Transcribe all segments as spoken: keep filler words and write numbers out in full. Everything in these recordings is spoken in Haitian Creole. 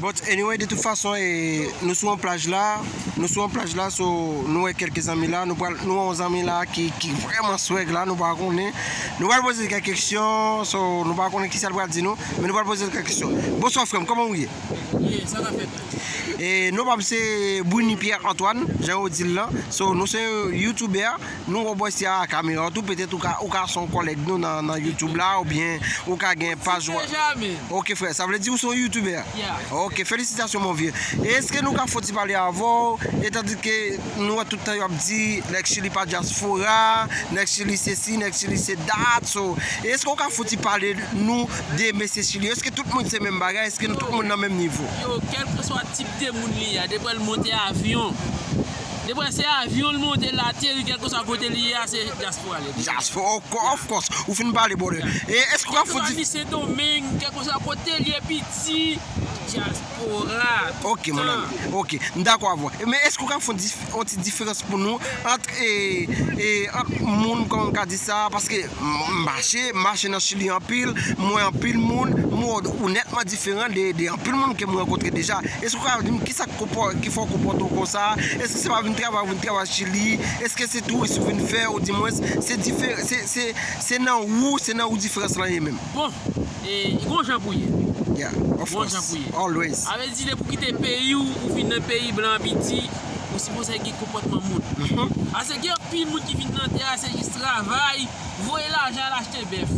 But anyway, de tout fason, e, nou sou yon plaj la, nou sou yon plaj la, so, nou wè kèlke zanmi la, nou pral, nou wè yon zanmi la ki, ki vrèman swag la, nou pa konnen. Nou pral poze l kèk kesyon, so, nou pa konnen kisa l pral di nou, men nou pral poze l kèk kesyon. Bonswa frè m, kòman w ye? Ye, sa ka fèt. E, non pa m se Bruny Pierre Antoine, jan yo di l lan. So, nou se youtubè, nou wè w bò isi a kamera tou, petèt ou ka, ou ka se yon kòlèg nou nan, nan YouTube la, oubyen ou ka gen paj. Ti deja, men. Ok, frè, sa vle di ou se yon youtubè? Yeah. Ok, felisitasyon, mon vieux. E èske nou ka fè yon ti pale avè w, etandike nou wè tout tan y ap di, nèg Chili pa dyaspora, nèg Chili sesi, nèg Chili se dat, so, èske w ka fè yon ti pale nou de mesye Chili? Èske tout moun se menm bagay? Èske nou tout moun nan menm nivo? Yo, kèlkeswa tip de moun li ye, depi l monte avyon, depi se avyon l monte, l ateri, kèlkeswa kote li ye a, se dyaspora li ye. Dyaspora, of course, of course. Ou fin pale, brother. E èske w ka fè yon ti Sendomeng, kèlkeswa kote li ye, piti, dyaspora. Ok, mon ami. Ok, m dakò avè w. Men èske w ka fè yon dif-, yon ti diferans pou nou ant, e, e, ant moun, kòman m ka di sa, paske m, m mache, m mache nan Chili anpil, m wè anpil moun, m wè w nètman diferan de, de anpil moun ke m rankontre deja. Èske w ka di m kisa k konpò-, ki fè w konpòte w konsa? Èske se pa vin travay, ou vin travay Chili? Èske se touris ou vin fè, ou di mwens, se diferan, se, se, se nan ou, se nan ou diferans lan ye menm? Bon, e, gon jan pou ye. Yeah, of course. Gon jan pou ye. Always. Sa vle di, depi w kite peyi w, ou vin nan peyi blan, piti, ou sipoze gen konpòtman moun. Mhm. Paske gen anpil moun ki vin nan tè a, se jis travay, voye lajan al achte bèf.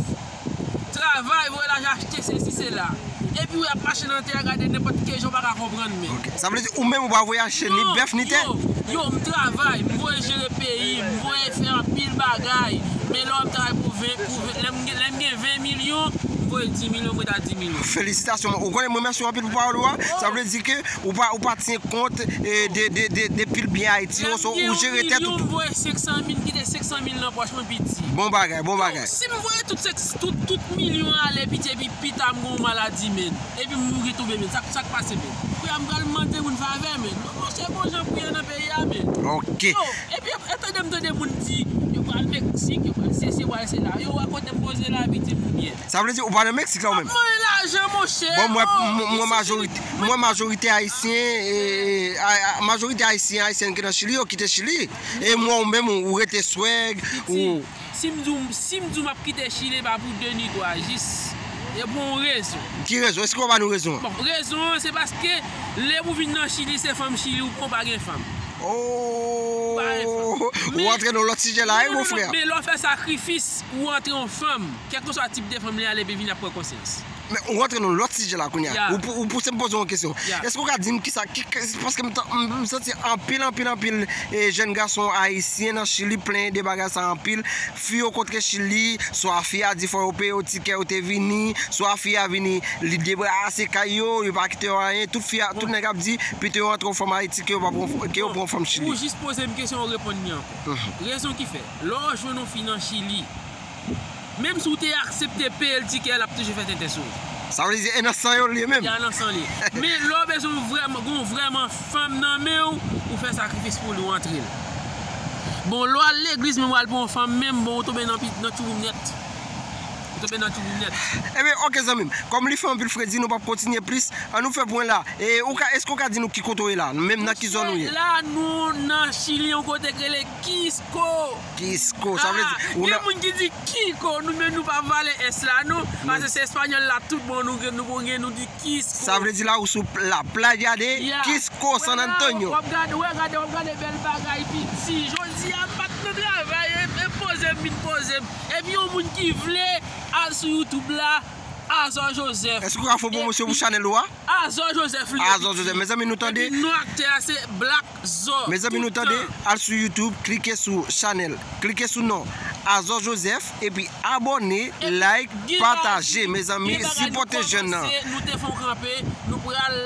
Travay, voye lajan achte sesi, sela. Epi w ap mache nan tè a, gade nenpòt ki jan w pa ka konprann, men. Ok. Sa vle di, ou menm ou pa voye achte ni bèf, ni tè? Yo, yo, m travay, m voye jere peyi, m voye fè anpil bagay. Men lè w ap travay pou ven, pou ven, lè m gen, lè m gen ven milyon, m voye dis milyon, m ret a dis milyon. Felisitasyon, ou konnen, mwen mèsi w anpil pou pawòl ou a. Sa vle di ke ou pa, ou pa tyen kont, e, de, de, de, de pil byen Ayiti yo, so, ou jere tèt ou tou. Lè m gen yon milyon, m voye senk san mil, m kite senk san mil nan pòch mwen, piti. Bon bagay, bon bagay. Si m voye tout, tout, tout milyon ale, piti, epi pita m gen yon maladi, men. Epi m mouri tonbe, men. Sa, sa k pase, men? Frè, m pral mande moun favè, men. Monchè, gon jan pou ye nan peyi a, men. Ok. Yo, epi, e, tande m tande moun di, yo pral Meksik, yo pral sesi, yo pral sela. Yo wè kote m poze la, piti, m byen. Sa vle di ou pa nan Meksik la ou menm? M ap manje lajan, monchè. Bon, mwen, oh, mwen, mwen majorite, mwen majorite ayisyen, e, e, a, a, majorite ayisyen, ayisyèn ki nan Chili, yo kite Chili. E mwen ou menm, ou rete swag, ou Si m di w, si m di w m ap kite Chili, e pa pou de ni twa, jis, e pou yon rezon. Ki rezon? Èske w ka ba nou rezon an? Bon, rezon an, se paske lè ou vin nan Chili, se fanm Chili ou pran, ou pa gen fanm. Ou pa gen fanm. Oh, ou antre nan lòt sijè la, wi, mon frè. Men lè w fè sakrifis, ou antre yon fanm, kèlkeswa tip de fanm li a, epi vin ap pran konsyans. Men ou rantre nan lòt sijè la kounye a. Ya. Ou pou-, ou pouse m poze w yon kesyon. Ya. Èske w ka di m kisa, ki, ki, paske m tan-, m, m santi anpil, anpil, anpil, e, jèn gason ayisyen nan Chili plenyen de bagay sa anpil. Fi yo kontre Chili, swa fi a di fò yo peye yo tikè yo te vini, swa fi a vini, li debarase kay yo, yo pa kite yo anyen. Tout fi a, tout nèg ap di, pito yo antre yon fanm Ayiti ke yo pa pran, ke yo pran yon fanm Chili. Ou jis poze m kesyon, ou reponn li ankò. Mhm. Rezon ki fè, lè w jwenn yon fi nan Chili, menm si w te aksepte peye l tikè, l ap toujou fè tenten sou ou. Sa vle di, e nan san yo l ye menm? Ya, nan san l ye. Men lè w bezwen vrèman, gon vrèman fanm nan men w, ou fè sakrifis pou li, w antre l. Bon, lè w al legliz, menm w al pou yon fanm menm, bon, ou tonbe nan pi-, nan tchouboum nèt. Ou tonbe nan tchouboum nèt. Ebyen, oke, zanmi m. Kòm li fè anpil fredi, nou p ap kontinye plis. Ann nou fè pwen la. E, ou ka, èske w ka di nou ki kote w ye la? Menm nan ki zòn ou ye? Monchè, la, nou nan Chili, yon kote k rele Cusco. Cusco, sa vle di, ah, ou gen nan moun ki di Kiko, nou menm nou pa vale S la, non. Paske se espanyòl la, tout bon, nou gen, nou bon, gen, nou di Cusco. Sa vle di la ou sou pla-, Playa de Cusco, San Antonio. W ap gade, w ap gade, w ap gade bèl bagay, piti. Jodi a, m pa t nan travay, e, e poze m vin poze m. Epi yon moun ki vle al sou YouTube la, Azor Joseph. Èske w ka fè pwomosyon pou chanèl ou a? Azor Joseph li ye. Azor Joseph. Mezanmi, nou tande. Epi non aktè a se Black Zor. Mezanmi, nou tande. Al sou YouTube, klike sou chanèl. Klike sou non Azor Joseph, epi abòne, like, pataje. Mezanmi, sipòte jèn nan. Nou te fè yon kanpe, nou pral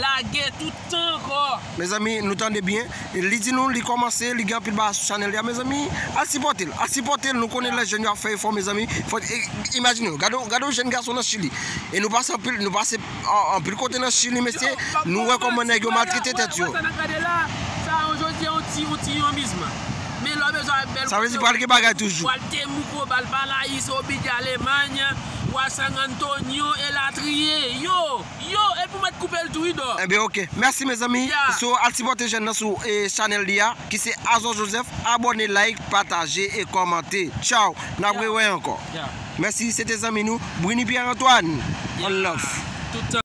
lage tout tan ankò. Mezanmi, nou tande byen. Li di nou, li kòmanse, li gen anpil bagay sou chanèl li a, mezanmi. Al sipòte l, al sipòte l. Nou konnen lè jèn yo ap fè efò, mezanmi. Fò, e, imajine w, gade w, gade w jèn gason nan Chili. E nou pase anpil, nou pase an-, anpil kote nan Chili, mesye. Nou wè kòman nèg yo maltrete tèt yo. Sa, jodi a, yon ti, yon ti yon amizman. Men lè w bezwen al bèl kote, sa vle di pral gen bagay toujou. Pral Temuco, pral Paraíso, Villa Alemania, Wa San Antonio, elatriye. Yo, yo, epi w mèt koupe l tou, wi, dò. Ebyen, ok. Mèsi, mezanmi. Yeah. So, al sipòte jèn nan sou e, chanèl li a, ki se Azor Joseph. Abòne, like, pataje e kòmante. Tchaw. N ap Yeah. rewè ankò. Yeah. Mèsi, se te zanmi nou, Brini Pierre Antoine. One love. Tout tan.